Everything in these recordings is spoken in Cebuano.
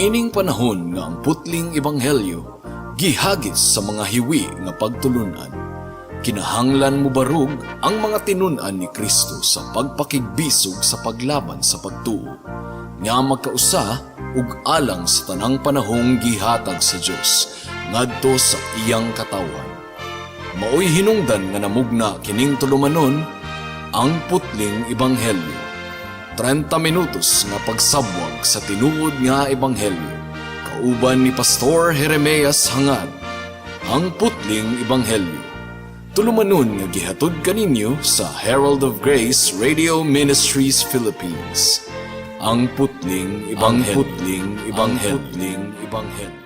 Niining panahon nga ang putling ebanghelyo gihagis sa mga hiwi nga pagtulunan, kinahanglan mobarog ang mga tinun-an ni Kristo sa pagpakigbisog sa paglaban sa pagtuo nga magkausa ug alang sa tanang panahong gihatag sa Dios ngadto sa iyang katawhan. Maoy hinungdan nga namugna kining tulumanon, Ang Putling Ebanghelyo. 30 minutos nga pagsabwag sa tinuod nga ebanghelyo. Kauban ni Pastor Jeremias Hangad. Ang Putling Ebanghelyo. Tulumanon nga gihatod kaninyo sa Herald of Grace Radio Ministries Philippines. Ang Putling Ebanghelyo. Ang Putling Ebanghelyo. Ang Putling Ebanghelyo.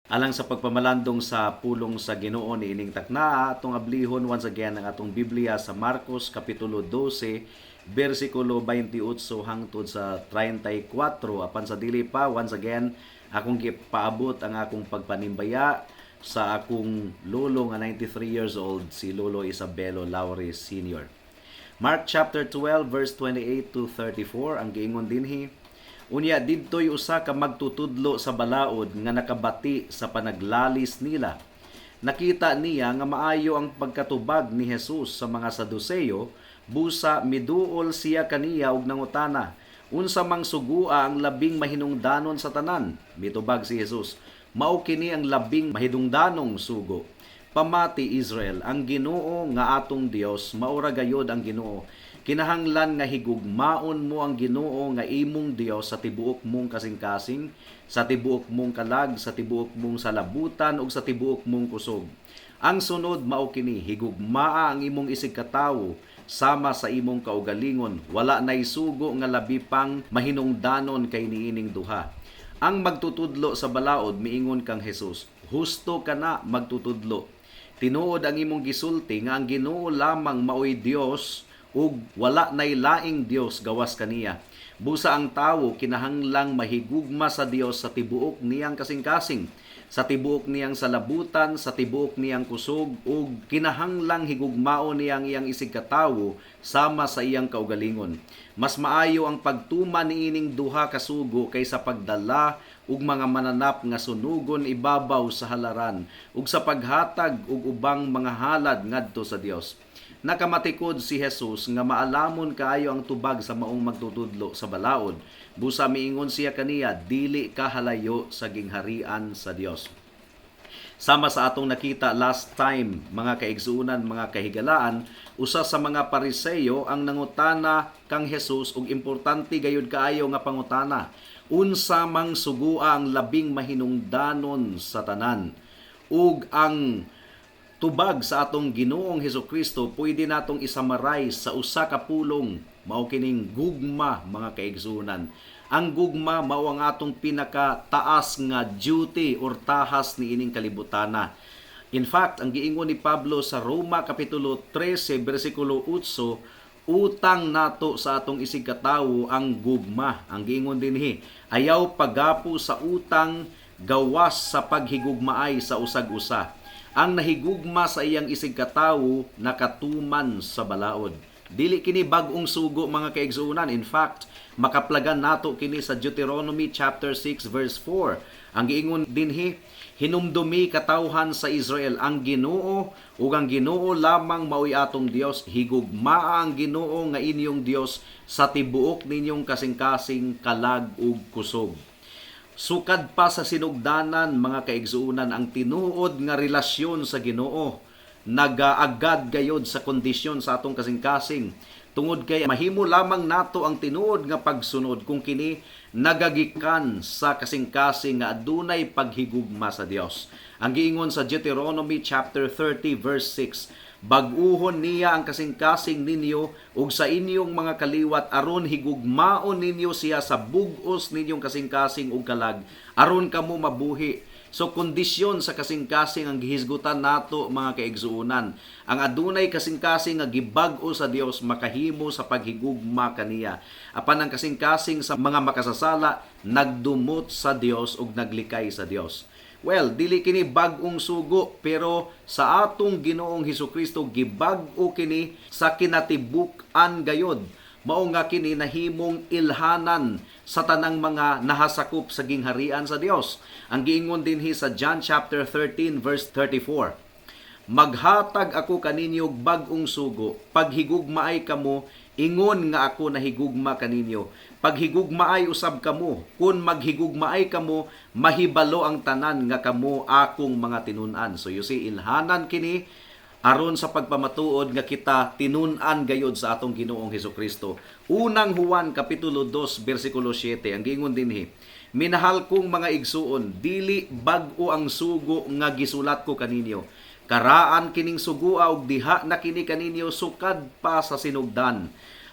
Alang sa pagpamalandong sa pulong sa Ginoo niining taknaa, atong ablihon once again ang atong Biblia sa Marcos kapitulo 12 bersikulo 28 hangtod sa 34. Apan sa dili pa, once again akong gipaabot ang akong pagpanimbaya sa akong lolo nga 93 years old, si Lolo Isabelo Laure Sr. Mark chapter 12 verse 28 to 34 ang giingon dinhi: "Unya didtoy usa ka magtutudlo sa balaod nga nakabati sa panaglalis nila. Nakita niya nga maayo ang pagkatubag ni Jesus sa mga Saduceo, busa miduol siya kaniya og nangutana, 'Unsa mang sugua ang labing mahinungdanon sa tanan?' Mitubag si Jesus, 'Mao kini ang labing mahidungdanong sugo: Pamati, Israel, ang Ginoo nga atong Dios maura gayod ang Ginoo. Kinahanglan nga higugmaon mo ang Ginoo nga imong Dios sa tibuok mong kasing-kasing, sa tibuok mong kalag, sa tibuok mong salabutan ug sa tibuok mong kusog. Ang sunod mao kini: higugmaa ang imong isig katawo sama sa imong kaugalingon. Wala nay sugo nga labi pang mahinungdanon kay niining duha.' Ang magtutudlo sa balaod miingon kang Jesus, 'Husto ka na, magtutudlo. Tinuod ang imong gisulti nga ang Ginoo lamang maoy Dios ug wala nay laing Dios gawas kaniya. Busa ang tawo kinahanglang mahigugma sa Dios sa tibuok niyang kasing-kasing, sa tibuok niyang salabutan, sa tibuok niyang kusog, ug kinahanglang higugmaon niyang iyang isig katawo sama sa iyang kaugalingon. Mas maayo ang pagtuman niining duha ka sugo kaysa pagdala og mga mananap nga sunugon ibabaw sa halaran ug sa paghatag og ubang mga halad ngadto sa Dios.' Nakamatikod si Jesus nga maalamon kaayo ang tubag sa maong magtutudlo sa balaod. Busa miingon siya kaniya, 'Dili ka halayo sa gingharian sa Dios.'" Sama sa atong nakita last time, mga kaigsuonan, mga kahigalaan, usa sa mga Pariseyo ang nangutana kang Jesus og importante gayud kaayo nga pangutana. Unsa mang sugua ang labing mahinungdanon sa tanan? Ug ang tubag sa atong Ginoong Hesukristo pwede natong i-summarize sa usa ka pulong, mao kining gugma, mga kaigsuonan. Ang gugma mao ang atong pinaka taas nga duty or tahas niining kalibutana. In fact, ang giingon ni Pablo sa Roma kapitulo 13 bersikulo 8, utang nato sa atong isig katawo ang gugma. Ang giingon dinhi, "Ayaw pagapo sa utang gawas sa paghigugmaay sa usag-usa. Ang nahigugma sa iyang isig katawo nakatuman sa balaod." Dili kini bag-ong sugo, mga kaigsuonan. In fact, makaplagan nato kini sa Deuteronomy chapter 6 verse 4. Ang giingon dinhi, "Hinumdumi, katawhan sa Israel, ang Ginoo ug ang Ginoo lamang maoy atong Dios. Higugmaa ang Ginoo nga inyong Dios sa tibuok ninyong kasing-kasing, kalag ug kusog." Sukad pa sa sinugdanan, mga kaigsuonan, ang tinuod nga relasyon sa Ginoo nagaagad gayod sa kondisyon sa atong kasing-kasing. Tungod kay mahimo lamang nato ang tinuod nga pagsunod kung kini nagagikan sa kasing-kasing nga adunay paghigugma sa Dios. Ang giingon sa Deuteronomy chapter 30 verse 6, "Bag-uhon niya ang kasing-kasing ninyo ug sa inyong mga kaliwat aron higugmaon ninyo siya sa bug-os ninyong kasing-kasing ug kalag aron kamo mabuhi." So kondisyon sa kasing-kasing ang gihisgutan nato, mga kaigsuonan. Ang adunay kasing-kasing nga gibag-o sa Dios makahimo sa paghigugma kaniya. Apan ang kasing-kasing sa mga makasasala nagdumot sa Dios ug naglikay sa Dios. Well, dili kini bag-ong sugo, pero sa atong Ginoong Hesukristo gibag-o kini sa kinatibuk-an gayod. Mao nga kini nahimong ilhanan sa tanang mga nahasakop sa gingharian sa Dios. Ang giingon dinhi sa John chapter 13 verse 34. "Maghatag ako kaninyo og bag-ong sugo, paghigugmaay kamo ingon nga ako nahigugma kaninyo. Paghigugmaay usab kamo. Kun maghigugmaay kamo, mahibalo ang tanan nga kamo akong mga tinun-an." So you see, ilhanan kini aron sa pagpamatuod nga kita tinun-an gayod sa atong Ginoong Hesukristo. Unang Juan kapitulo 2 bersikulo 7, ang giingon dinhi: "Minahal kong mga igsuon, dili bag-o ang sugo nga gisulat ko kaninyo. Karaan kining sugua ug diha na kini kaninyo sukad pa sa sinugdan.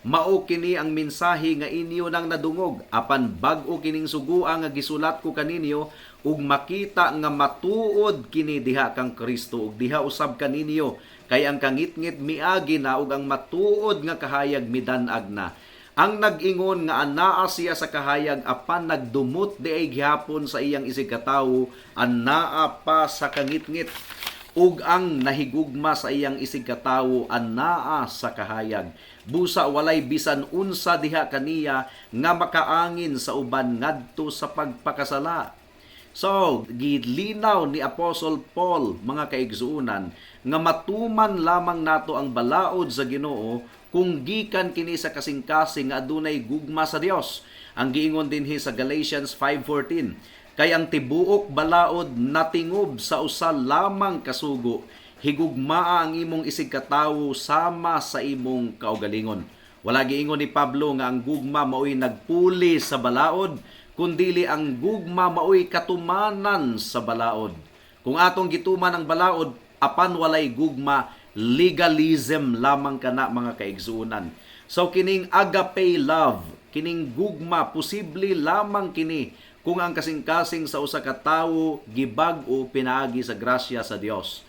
Mao kini ang mensahe nga inyo nang nadungog. Apan bag-o kining sugua nga gisulat ko kaninyo ug makita nga matuod kini diha kang Kristo ug diha usab kaninyo, kay ang kangitngit miagi na ug ang matuod nga kahayag midan-ag na. Ang nag-ingon nga anaa siya sa kahayag apan nagdumot diay gihapon sa iyang isigkatawo, anaa pa sa kangitngit. Ug ang nahigugma sa iyang isigkatawo anaa sa kahayag. Busa walay bisan unsa diha kaniya nga makaangin sa uban ngadto sa pagpakasala." So, gilinaw ni Apostle Paul, mga kaigsuonan, nga matuman lamang nato ang balaod sa Ginoo kung gikan kini sa kasing-kasing nga adunay gugma sa Dios. Ang giingon dinhi sa Galatians 5:14, "Kay ang tibuok balaod natingob sa usa lamang kasugo: higugmaa ang imong isigkatawo sama sa imong kaugalingon." Wala giingon ni Pablo nga ang gugma maoy nagpuli sa balaod, kundili ang gugma maoy katumanan sa balaod. Kung atong gituman ang balaod apan walay gugma, legalism lamang kana, mga kaigsuonan. So kining agape love, kining gugma, posible lamang kini kung ang kasing-kasing sa usa ka tawo gibag-o pinaagi sa grasya sa Dios.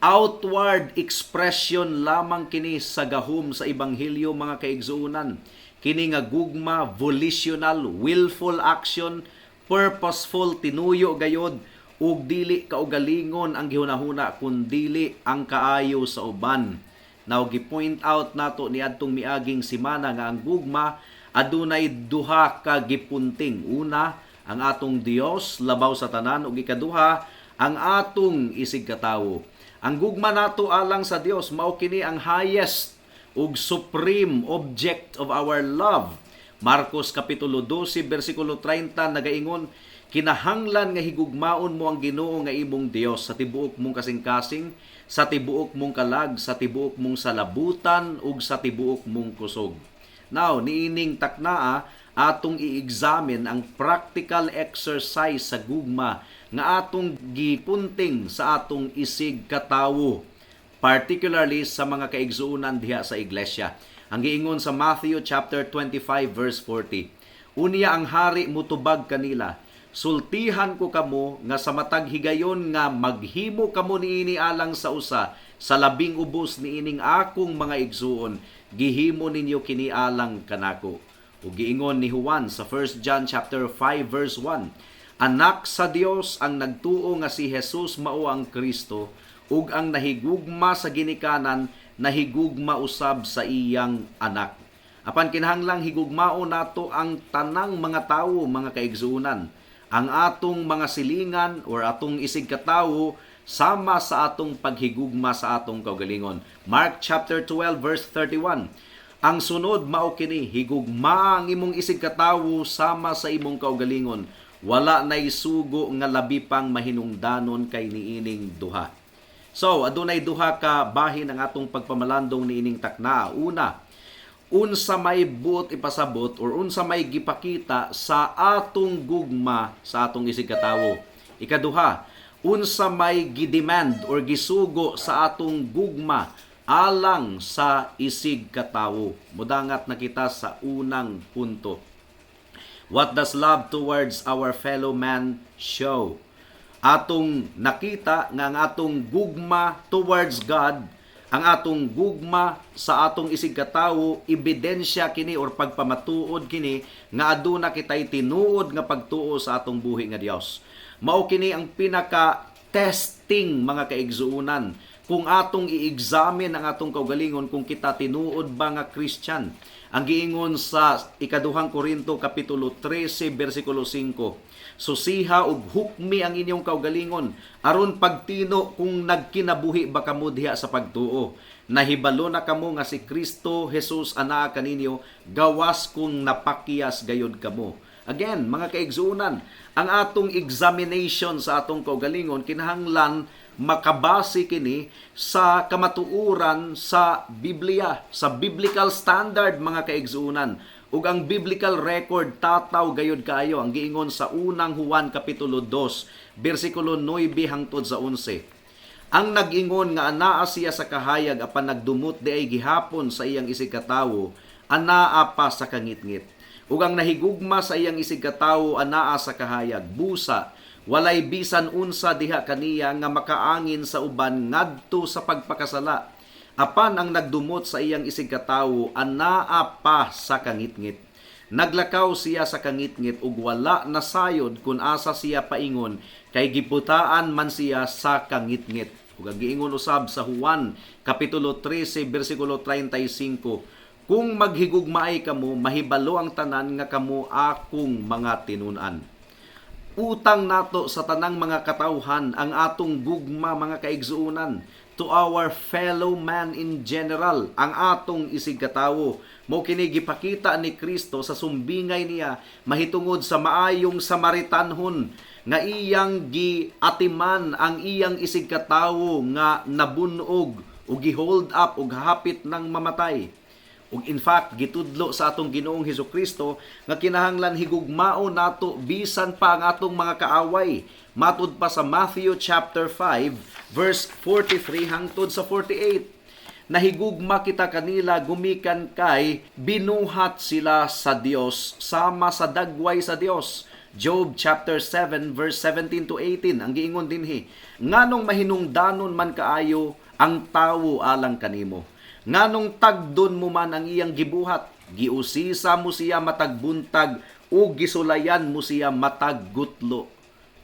Outward expression lamang kini sa gahom sa ebanghelyo, mga kaigsuonan. Kini nga gugma, volitional, willful action, purposeful, tinuyo gayod ug dili kaugalingon ang gihunahuna kundili ang kaayo sa uban. Now, gi-point out nato niadtong miaging simana nga ang gugma adunay duha ka gipunting. Una, ang atong Dios labaw sa tanan ug ikaduha, ang atong isigkatawo. Ang gugma nato alang sa Dios, mao kini ang highest ug supreme object of our love. Marcos kapitulo 12 bersikulo 30 nagaingon, "Kinahanglan nga higugmaon mo ang Ginoo nga imong Dios sa tibuok mong kasing-kasing, sa tibuok mong kalag, sa tibuok mong salabutan ug sa tibuok mong kusog." Now, niining taknaa, atong i-examine ang practical exercise sa gugma nga atong gipunting sa atong isig katawo, particularly sa mga kaigsuonan diha sa iglesia. Ang giingon sa Matthew chapter 25 verse 40, "Unya ang hari mutubag kanila, 'Sultihan ko kamo nga sa matag higayon nga maghimo kamo niini alang sa usa sa labing ubos niining akong mga igsuon, gihimo ninyo kini alang kanako.'" Ug giingon ni Juan sa 1 John chapter 5 verse 1, "Anak sa Dios ang nagtuo nga si Jesus mao ang Kristo, ug ang nahigugma sa ginikanan nahigugma usab sa iyang anak." Apan kinahanglang higugmao nato ang tanang mga tawo, mga kaigsuonan. Ang atong mga silingan or atong isig katawo sama sa atong paghigugma sa atong kaugalingon. Mark chapter 12 verse 31. "Ang sunod mao kini: higugma ang imong isig katawo sama sa imong kaugalingon. Wala nay sugo nga labi pang mahinungdanon kay niining duha." So, adunay duha ka bahin ang atong pagpamalandong niining takna. Una, unsa may buot ipasabot or unsa may gipakita sa atong gugma sa atong isig katawo. Ikaduha, unsa may gidemand or gisugo sa atong gugma alang sa isig katawo. Mudangat na kita sa unang punto. What does love towards our fellow man show? Atong nakita nga ang atong gugma towards God, ang atong gugma sa atong isigkatawo, ebidensya kini or pagpamatuod kini nga aduna kitay tinuod nga pagtuo sa atong buhi nga Dios. Mao kini ang pinaka testing, mga kaigsuonan, kung atong i-examine ang atong kaugalingon kung kita tinuod ba nga Christian. Ang giingon sa Ikaduhang Korinto kapitulo 13 bersikulo 5, "Susiha ug hukmi ang inyong kaugalingon aron pagtino kung nagkinabuhi ba kamo diha sa pagtuo. Nahibalo na kamo nga si Kristo Jesus anaa kaninyo, gawas kung napakyas gayod kamo." Again, mga kaigsuonan, ang atong examination sa atong kaugalingon kinahanglan makabase kini sa kamatuoran sa Biblia, sa biblical standard, mga kaigsuonan. Ug ang biblical record tataw gayod kaayo. Ang giingon sa Unang Juan kapitulo 2 bersikulo 9 hangtod sa 11. "Ang nag-ingon nga anaa siya sa kahayag apan nagdumot diay gihapon sa iyang isigkatawo, anaa pa sa kangitngit. Ug ang nahigugma sa iyang isigkatawo anaa sa kahayag. Busa walay bisan unsa diha kaniya nga makaangin sa uban ngadto sa pagpakasala. Apan ang nagdumot sa iyang isigkatawo anaa pa sa kangitngit. Naglakaw siya sa kangitngit ug wala nasayod kung asa siya paingon kay giputaan man siya sa kangitngit." Ug ang giingon usab sa Juan kapitulo 13 bersikulo 35, "Kung maghigugmaay kamo, mahibalo ang tanan nga kamo akong mga tinun-an." Utang nato sa tanang mga katawhan ang atong gugma, mga kaigsuonan, to our fellow man in general, ang atong isigkatawo. Mao kini gipakita ni Kristo sa sumbingay niya mahitungod sa maayong Samaritanhon nga iyang giatiman ang iyang isigkatawo nga nabunog o gi-hold up og hapit ng mamatay. Ug in fact, gitudlo sa atong Ginoong Hesus Kristo nga kinahanglan higugmao nato bisan pa ang atong mga kaaway. Matud pa sa Matthew chapter 5 verse 43 hangtod sa 48. Nahigugma kita kanila gumikan kay binuhat sila sa Dios sama sa dagway sa Dios. Job chapter 7 verse 17 to 18, ang giingon dinhi, "Nganong mahinungdanon man kaayo ang tawo alang kanimo? Nganong tagdon mo man ang iyang gibuhat? Giusisa mo siya matag buntag o gisulayan mo siya matag gutlo."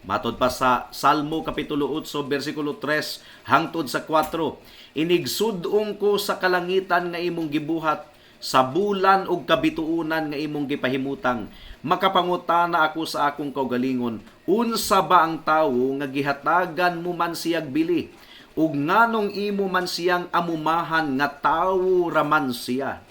Matod pa sa Salmo kapitulo 8 bersikulo 3 hangtod sa 4, "Inigsud-ong ko sa kalangitan nga imong gibuhat, sa bulan ug kabituonan nga imong gipahimutang. Makapangutana ako sa akong kaugalingon, unsa ba ang tawo nga gihatagan mo man siyag bili? Ug nganong imo man siyang amumahan nga tawo raman siya?"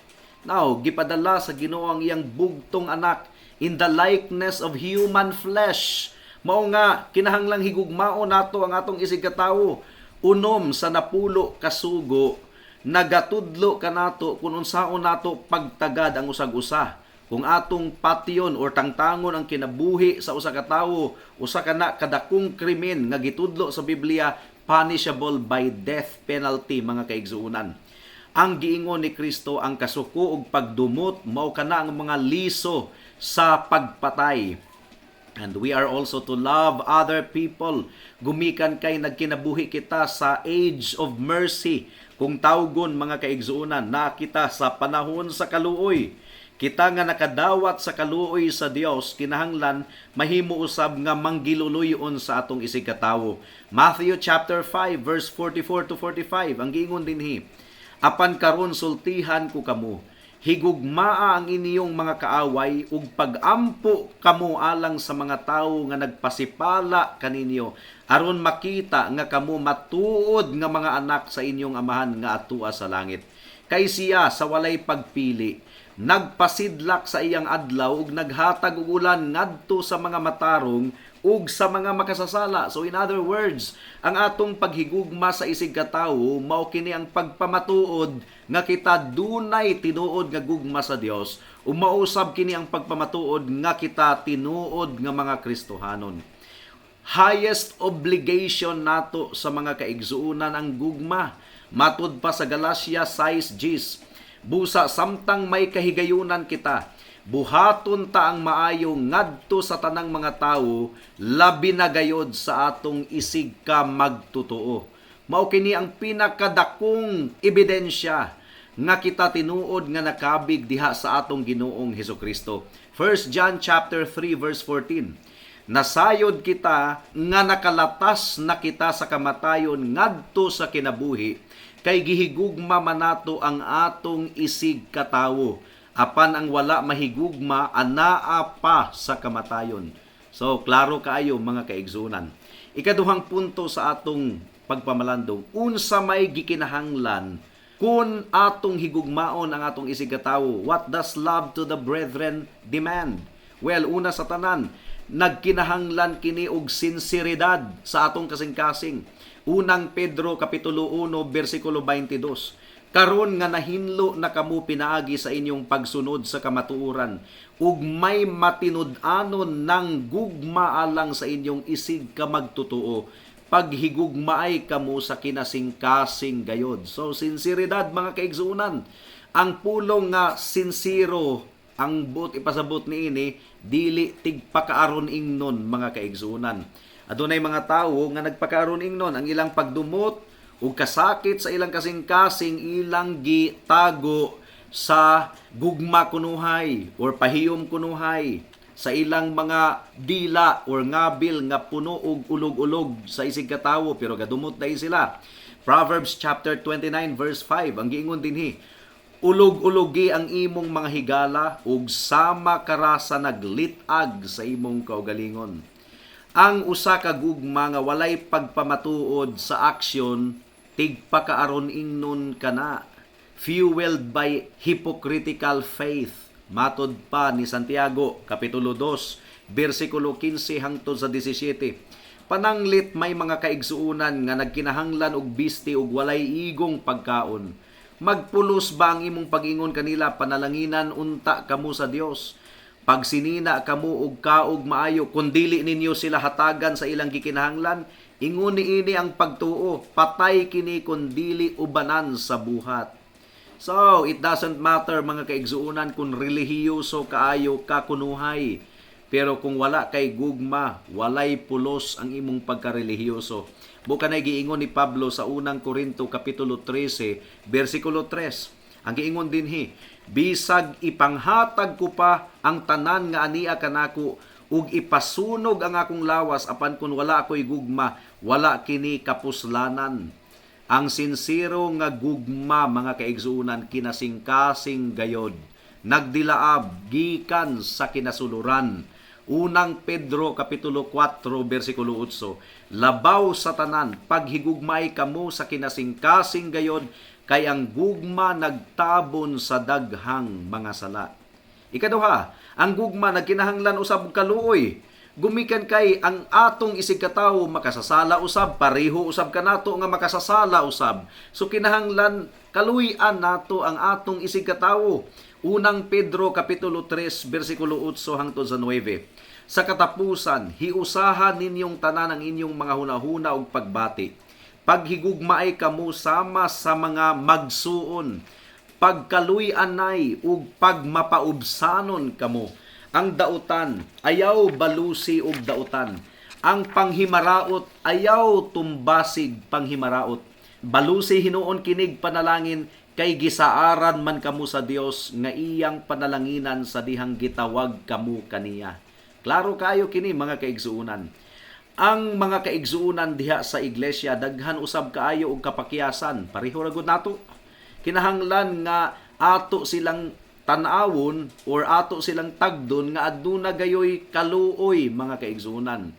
Now, gipadala sa Ginoo ang iyang bugtong anak in the likeness of human flesh. Mao nga kinahanglang higugmao nato ang atong isigkatawo. 60 sa 10 kasugo nagatudlo kanato kung unsaon nato pagtagad ang usag-usa. Kung atong patyon or tangtangon ang kinabuhi sa usa ka tawo, usa ka na kadakong krimen nga gitudlo sa Biblia, punishable by death penalty, mga kaigsuonan. Ang giingon ni Kristo, ang kasuko ug pagdumot mao kana ang mga liso sa pagpatay. And we are also to love other people gumikan kay nagkinabuhi kita sa age of mercy. Kung tawgon, mga kaigsuonan, na kita sa panahon sa kaluoy. Kita nga nakadawat sa kaluoy sa Dios, kinahanglan mahimo usab nga manggiluluyon sa atong isigkatawo. Matthew chapter 5 verse 44 to 45, ang giingon dinhi, "Apan karon sultihan ko kamo, higugmaa ang inyong mga kaaway ug pagampo kamo alang sa mga tawo nga nagpasipala kaninyo, aron makita nga kamo matuod nga mga anak sa inyong Amahan nga atua sa langit. Kay siya sa walay pagpili nagpasidlak sa iyang adlaw ug naghatag og ulan ngadto sa mga matarong ug sa mga makasasala." So in other words, ang atong paghigugma sa isig katawo mao kini ang pagpamatuod nga kita dunay tinuod nga gugma sa Dios, ug mausab kini ang pagpamatuod nga kita tinuod nga mga Kristohanon. Highest obligation nato sa mga kaigsuonan ang gugma. Matud pa sa Galatia 6:10, "Busa samtang may kahigayunan kita, Buhaton ta ang maayo ngadto sa tanang mga tawo, labi na gayod sa atong isig ka magtotoo. Mao kini ang pinakadakong ebidensya nga kita tinuod nga nakabig diha sa atong Ginoong Hesukristo. 1 John chapter 3 verse 14. Nasayod kita nga nakalatas na kita sa kamatayon ngadto sa kinabuhi, kay gihigugma man nato ang atong isig katawo. Apan ang wala mahigugma anaa pa sa kamatayon. So klaro kaayo, mga kaigsunan. Ikaduhang punto sa atong pagpamalandong, unsa may gikinahanglan kung atong higugmaon ang atong isig katawo? What does love to the brethren demand? Well, una sa tanan, nagkinahanglan kini og sinseridad sa atong kasing-kasing. Unang Pedro kapitulo 1 bersikulo 22. Karon nga nahinlo na kamo pinaagi sa inyong pagsunod sa kamatuoran ug may matinud-anon ng gugma alang sa inyong isig ka magtotoo, paghigugmaay kamo sa kinasingkasing gayod. So sinseridad, mga kaigsuonan. Ang pulong nga sinsero, ang buot ipasabot niini, dili tigpakaaron ingnon, mga kaigsuonan. Adunay mga tawo nga nagpakaaron ingnon ang ilang pagdumot ug kasakit sa ilang kasing-kasing, ilang gitago sa gugma kunuhay or pahiyom kunuhay sa ilang mga dila or ngabil nga puno og ulog-ulog sa isig katawo, pero gadumot dai sila. Proverbs chapter 29 verse 5 ang giingon dinhi: Ulog-ulogi ang imong mga higala ug sama kara sa naglit-ag sa imong kaugalingon. Ang usa ka gugma nga walay pagpamatuod sa aksyon, tigpakaaron ingnon kana, fueled by hypocritical faith. Matod pa ni Santiago, Kapitulo 2, versikulo 15 hangtod sa 17. Pananglit may mga kaigsuonan nga nagkinahanglan og bisti ug walay igong pagkaon. Magpulos ba ang imong pag-ingon kanila, "Panalanginan unta kamo sa Dios? Pagsinina kamo og kaog maayo," kun dili ninyo sila hatagan sa ilang gikinahanglan? Ingon niini ang pagtuo, patay kini kun dili ubanan sa buhat. So, it doesn't matter, mga kaigsuonan, kung relihiyoso kaayo ka kunuhay. Pero kung wala kay gugma, walay pulos ang imong pagkarelihiyoso. Bukan ay giingon ni Pablo sa Unang Korinto kapitulo 13, versikulo 3. Ang giingon dinhi, "Bisag ipanghatag ko pa ang tanan nga ania kanako ug ipasunog ang akong lawas, apan kun wala ako'y gugma, wala kini kapuslanan." Ang sinsero nga gugma, mga kaigsuonan, kinasingkasing gayod, nagdilaab gikan sa kinasuluran. Unang Pedro kapitulo 4 bersikulo 8. Labaw sa tanan, paghigugmay kamo sa kinasingkasing gayod, kay ang gugma nagtabon sa daghang mga sala. Ikaduha, ang gugma nagkinahanglan usab og kaluoy. Gumikan kay ang atong isig katawo makasasala usab, pareho usab kanato nga makasasala usab. So kinahanglan kaluy-an nato ang atong isig katawo. Unang Pedro kapitulo 3 bersikulo 8 hangtod sa 9. Sa katapusan, hiusahan ninyong tanan ang inyong mga hunahuna ug pagbati. Paghigugmaay kamo sama sa mga magsuon. Pagkaluy-anay ug pagmapaubsanon kamo. Ang dautan, ayaw balusi og dautan. Ang panghimaraot, ayaw tumbasig panghimaraot. Balusi hinuon kinig panalangin, kay gisaaran man kamo sa Dios nga iyang panalanginan sa dihang gitawag kamo kaniya. Klaro kayo kini, mga kaigsuonan. Ang mga kaigsuonan diha sa iglesia daghan usab kaayo og kapakyasan, pareho ra gud nato. Kinahanglan nga ato silang tan-awon or ato silang tagdon nga aduna gayoy kaluoy, mga kaigsuonan.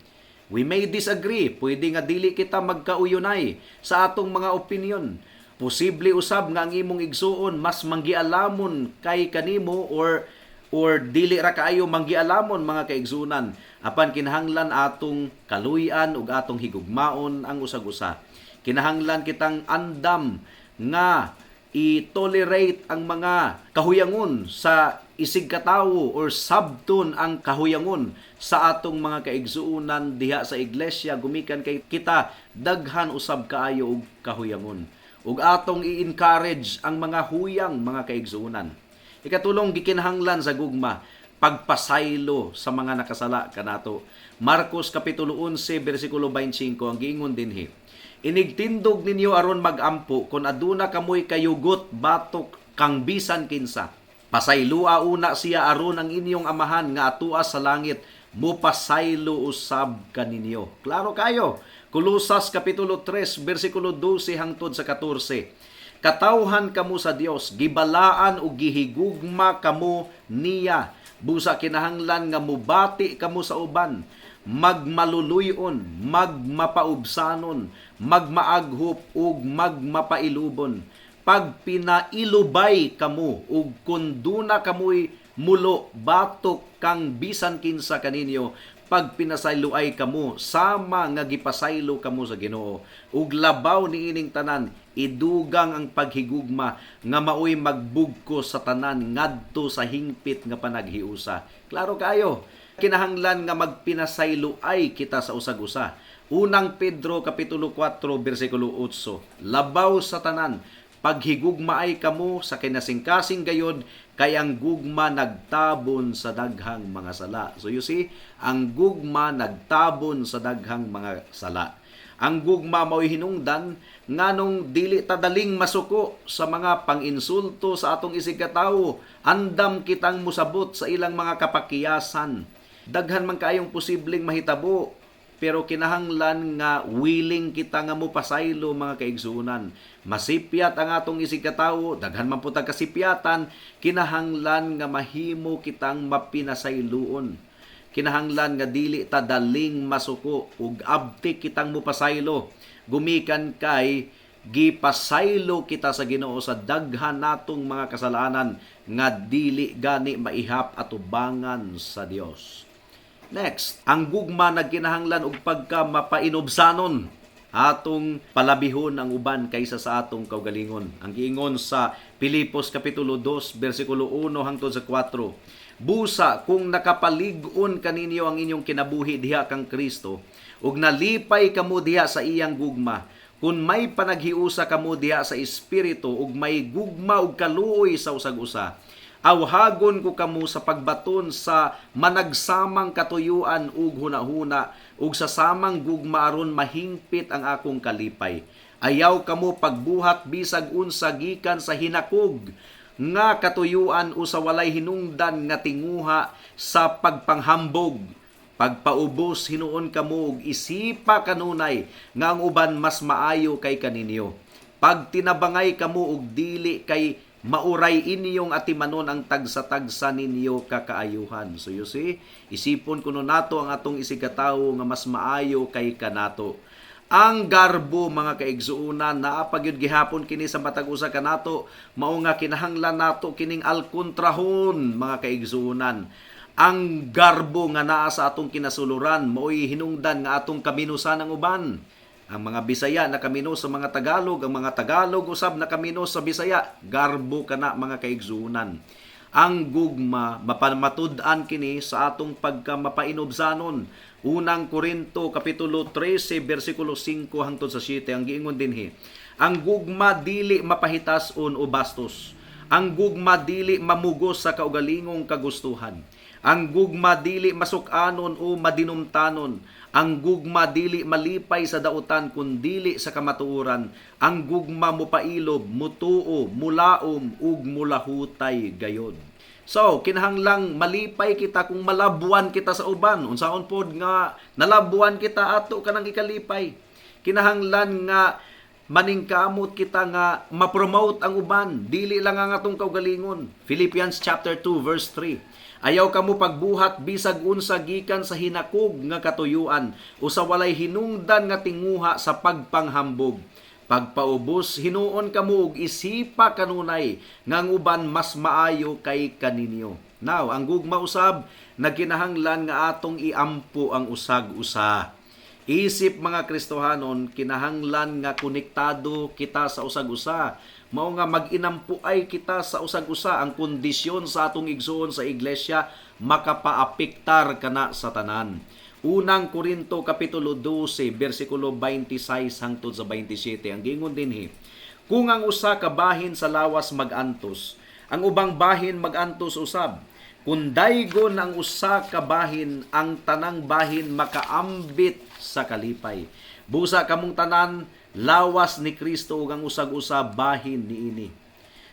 We may disagree, pwede nga dili kita magkauyonay sa atong mga opinion. Posible usab nga ang imong igsuon mas manggialamon kay kanimo or dili ra kaayo manggialamon, mga kaigsuonan. Apan kinahanglan atong kaluy-an ug atong higugmaon ang usag-usa. Kinahanglan kitang andam nga i-tolerate ang mga kahuyangon sa isig katawo or sabton ang kahuyangon sa atong mga kaigsuonan diha sa iglesia, gumikan kay kita daghan usab kaayo og kahuyangon ug atong i-encourage ang mga huyang, mga kaigsuonan. Ikatulong gikinahanglan sa gugma, pagpasaylo sa mga nakasala kanato. Marcos kapitulo 11 bersikulo 25 ang giingon dinhi. Inigtindog ninyo aron magampo kon aduna kamoy kayugot batok kang bisan kinsa. Pasaylua una siya aron ang inyong amahan nga atua sa langit mupasaylo usab kaninyo. Klaro kayo. Kolosas kapitulo 3 bersikulo 12 hangtod sa 14. Katawhan kamo sa Dios, gibalaan ug gihigugma kamo niya. Busa kinahanglan nga mubati kamo sa uban, magmaluluyon, magmapaubsanon, magmaaghop ug magmapailubon. Pag pinailubay kamo ug kun duna kamoy mulo batok kang bisan kinsa kaninyo, pag pinasayloay kamo sama nga gipasaylo kamo sa Ginoo. Ug labaw niining tanan, idugang ang paghigugma nga maoy magbugkos sa tanan ngadto sa hingpit nga panaghiusa. Klaro kayo, kinahanglan nga magpinasayloay kita sa usag-usa. Unang Pedro kapitulo 4 bersikulo 8. Labaw sa tanan, paghigugmaay kamo sa kinasingkasing gayod, kay ang gugma nagtabon sa daghang mga sala. So you see, ang gugma nagtabon sa daghang mga sala. Ang gugma mao'y hinungdan nganong dili ta daling masuko sa mga panginsulto sa atong isigkatawo. Andam kitang musabot sa ilang mga kapakiyasan. Daghan man kaayong posibleng mahitabo, pero kinahanglan nga willing kita nga mopasaylo, mga kaigsuonan. Masipyat ang atong isigkatawo, daghan man pud tag kasipyatan, kinahanglan nga mahimo kitang mapinasayloon. Kinahanglan nga dili ta daling masuko ug abtik kitang mopasaylo. Gumikan kay gipasaylo kita sa Ginoo sa daghan natong mga kasalanan nga dili gani maihap atubangan sa Dios. Next, ang gugma nagkinahanglan og pagka mapainubsanon, atong palabihon ang uban kaysa sa atong kaugalingon. Ang giingon sa Pilipos kapitulo 2 bersikulo 1 hangtod sa 4. Busa kung nakapalig-on kaninyo ang inyong kinabuhi diha kang Kristo ug nalipay kamo diha sa iyang gugma, kun may panaghiusa kamo diha sa espiritu ug may gugma ug kaluoy sa usag-usa, awhagon ko kamo sa pagbaton sa managsamang katuyuan ug hunahuna ug sa samang gugma aron mahingpit ang akong kalipay. Ayaw kamo pagbuhat bisag unsa gikan sa hinakog nga katuyuan o sa walay hinungdan nga tinguha sa pagpanghambog. Pagpaubos hinuon kamo ug isipa kanunay nga ang uban mas maayo kay kaninyo. Pagtinabangay kamo og dili kay mauray inyong atimanon ang tagsa-tagsa ninyo kakaayuhan. So you see, isipon kuno nato ang atong isigkatawo nga mas maayo kay kanato. Ang garbo, mga kaigsuonan, naa pa gyud gihapon kini sa matag usa kanato, mao nga kinahanglan nato kining alkontrahon, mga kaigsuonan. Ang garbo nga naa sa atong kinasuluran maoy hinungdan nga atong kaminusan ang uban. Ang mga Bisaya nakamino sa mga Tagalog, ang mga Tagalog usab nakamino sa Bisaya. Garbo kana, mga kaigsuonan. Ang gugma mapamatud-an kini sa atong pagka mapainubsanon. Unang Korinto kapitulo 13 bersikulo 5 hangtod sa 7 ang giingon dinhi. Ang gugma dili mapahitason o bastos. Ang gugma dili mamugos sa kaugalingong kagustuhan. Ang gugma dili masuk-anon o madinumtanon. Ang gugma dili malipay sa dautan kun dili sa kamatuoran. Ang gugma mopailob, mutuo, mulaom ug mulahutay gayod. So, kinahanglang malipay kita kung malabuan kita sa uban. Unsaon pod nga nalabuan kita, ato kanang ikalipay. Kinahanglan nga maningkamot kita nga ma-promote ang uban, dili lang ang atong kaugalingon. Philippians chapter 2 verse 3. Ayaw kamo pagbuhat bisag unsa gikan sa hinakog nga katuyuan o sa walay hinungdan nga tinguha sa pagpanghambog. Pagpaubos hinuon kamo og isipa kanunay nga ang uban mas maayo kay kaninyo. Now, ang gugma usab nagkinahanglan nga atong iampo ang usag-usa. Isip mga Kristohanon, kinahanglan nga konektado kita sa usag-usa. Mao nga mag-inampuay kita sa usag-usa. Ang kondisyon sa atong igsuon sa iglesia makapaapektar kana sa tanan. Unang Korinto kapitulo 12 bersikulo 26 hangtod sa 27 ang giingon dinhi. Kung ang usa ka bahin sa lawas magantos, ang ubang bahin magantos usab. Kung daygon ang usa ka bahin, ang tanang bahin makaambit sa kalipay. Busa kamong tanan lawas ni Kristo ug ang usag-usa bahin niini.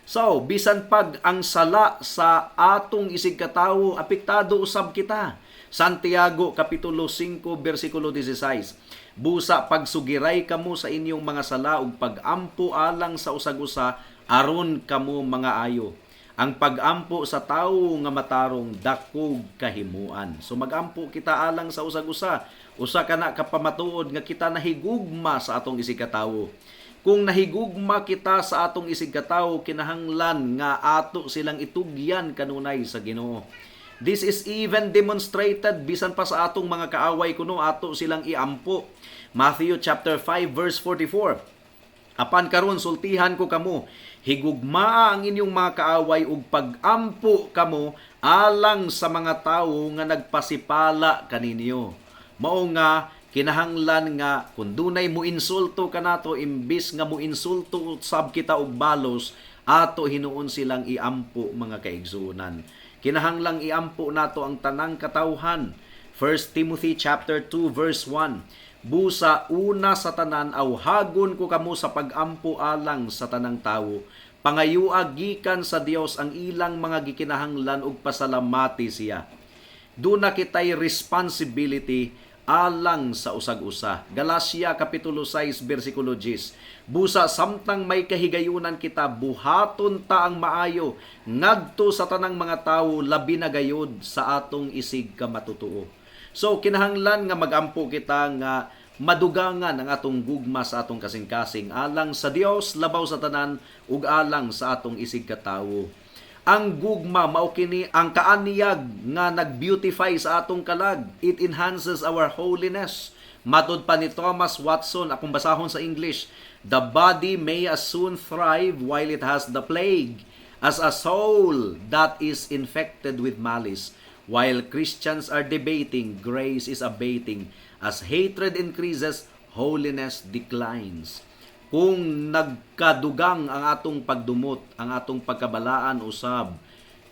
So, bisan pag ang sala sa atong isig katawo, apektado usab kita. Santiago kapitulo 5 bersikulo 16. Busa pagsugiray kamo sa inyong mga sala ug pagampo alang sa usag-usa aron kamo mga ayo. Ang pagampo sa tawo nga matarong dakog kahimuan. So magampo kita alang sa usag-usa. Usa ka na kapamatuod nga kita nahigugma sa atong isig katawo. Kung nahigugma kita sa atong isig katawo, kinahanglan nga ato silang itugyan kanunay sa Ginoo. This is even demonstrated bisan pa sa atong mga kaaway kuno ato silang iampo. Matthew chapter 5 verse 44. Apan karon sultihan ko kamo, higugmaa ang inyong mga kaaway ug pagampo kamo alang sa mga tawo nga nagpasipala kaninyo. Mao nga kinahanglan nga kung dunay mo insulto kanato, imbis nga mo insulto sab kita og balos, ato hinuon silang iampo, mga kaigsuonan. Kinahanglang iampo nato ang tanang katawhan. 1 Timothy chapter 2 verse 1. Busa una sa tanan awhagon ko kamo sa pagampo alang sa tanang tawo. Pangayua gikan sa Dios ang ilang mga gikinahanglan ug pasalamati siya. Duna kitay responsibility alang sa usag-usa. Galacia kapitulo 6 bersikulo 10. Busa samtang may kahigayunan kita, buhaton ta ang maayo ngadto sa tanang mga tawo, labi na gayud sa atong isig kamatutuo. So kinahanglan nga magampo kita nga madugangan ang atong gugma sa atong kasing-kasing alang sa Dios labaw sa tanan ug alang sa atong isig katawo. Ang gugma mao kini ang kaanyag nga nag-beautify sa atong kalag. It enhances our holiness. Matud pa ni Thomas Watson, akong basahon sa English, "The body may as soon thrive while it has the plague as a soul that is infected with malice. While Christians are debating, grace is abating. As hatred increases, holiness declines." Kung nagkadugang ang atong pagdumot, ang atong pagkabalaan usab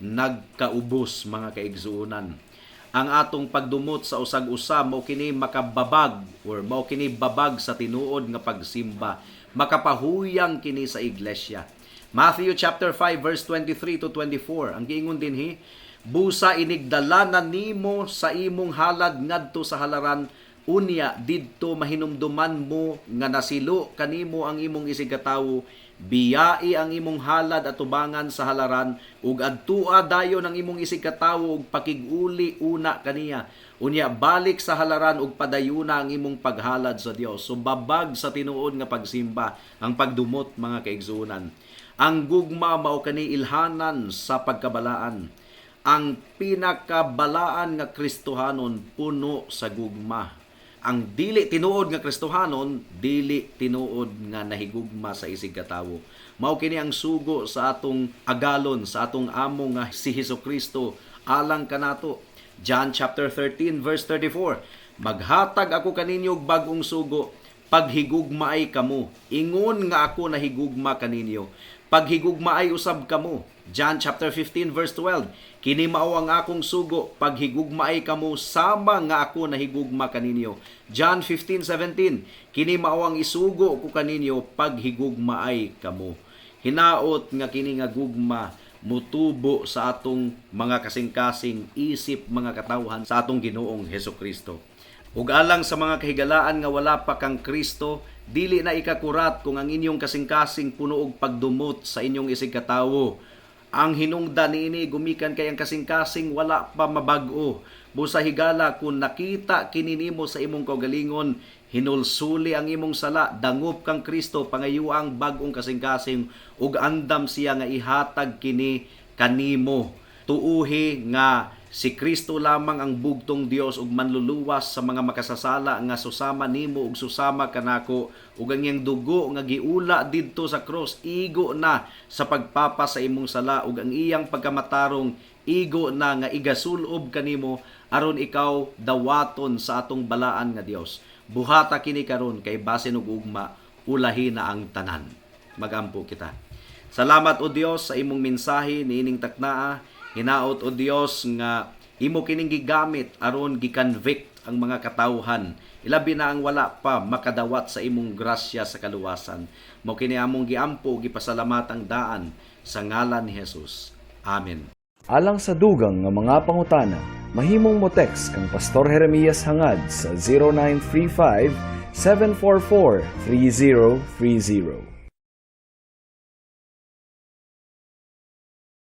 nagkaubos, mga kaigsuonan. Ang atong pagdumot sa usag-usa mao kini makababag or mao kini babag sa tinuod nga pagsimba. Makapahuyang kini sa iglesia. Matthew chapter 5 verse 23 to 24. Ang giingon dinhi, busa inigdala na nimo sa imong halad ngadto sa halaran, unya didto mahinumduman mo nga nasilo kanimo ang imong isig katawo, biyai ang imong halad atubangan sa halaran ug adtua dayon ang imong isig katawo ug pakig-uli una kaniya. Unya balik sa halaran ug padayuna ang imong paghalad sa Dios. So babag sa tinuod nga pagsimba ang pagdumot, mga kaigsuonan. Ang gugma mao kani ilhanan sa pagkabalaan. Ang pinakabalaan nga Kristohanon puno sa gugma. Ang dili tinuod nga Kristohanon, dili tinuod nga nahigugma sa isig katawo. Mao kini ang sugo sa atong agalon, sa atong amo nga si Hesus Kristo alang kanato. John chapter 13 verse 34. Maghatag ako kaninyo og bag-ong sugo, paghigugmaay kamo. Ingon nga ako nahigugma kaninyo, paghigugmaay usab kamo. John chapter 15 verse 12. Kini mao ang akong sugo, paghigugmaay kamo sama nga ako nahigugma kaninyo. John 15:17. Kini mao ang isugo ko kaninyo, paghigugmaay kamo. Hinaot nga kini nga gugma mutubo sa atong mga kasing-kasing isip mga katawhan sa atong Ginoong Hesus Kristo. Ug alang sa mga kahigalaan nga wala pa kang Kristo, dili na ikakurat kung ang inyong kasing-kasing puno og pagdumot sa inyong isig katawo. Ang hinungdan niini gumikan kay ang kasing-kasing wala pa mabag-o. Busa higala, kung nakita kini nimo sa imong kaugalingon, hinulsuli ang imong sala, dangop kang Kristo, pangayua ang bag-ong kasing-kasing ug andam siya nga ihatag kini kanimo. Tuuhi nga si Kristo lamang ang bugtong Dios ug manluluwas sa mga makasasala nga susama nimo ug susama kanako, ug ang iyang dugo nga giula didto sa cross igo na sa pagpapa sa imong sala, ug ang iyang pagkamatarong igo na nga igasulob kanimo aron ikaw dawaton sa atong balaan nga Dios. Buhata kini karon kay basin og ugma ulahi na ang tanan. Magampo kita. Salamat, o Dios, sa imong mensahe niining taknaa. Hinaot, O Dios, nga imo kining gigamit aron gi-convict ang mga katawhan, ilabi na ang wala pa makadawat sa imong grasya sa kaluwasan. Mao kini among giampo, gipasalamatang daan sa ngalan ni Jesus. Amen. Alang sa dugang nga mga pangutana, mahimong mo text kang Pastor Jeremias Hangad sa 0935 744 3030.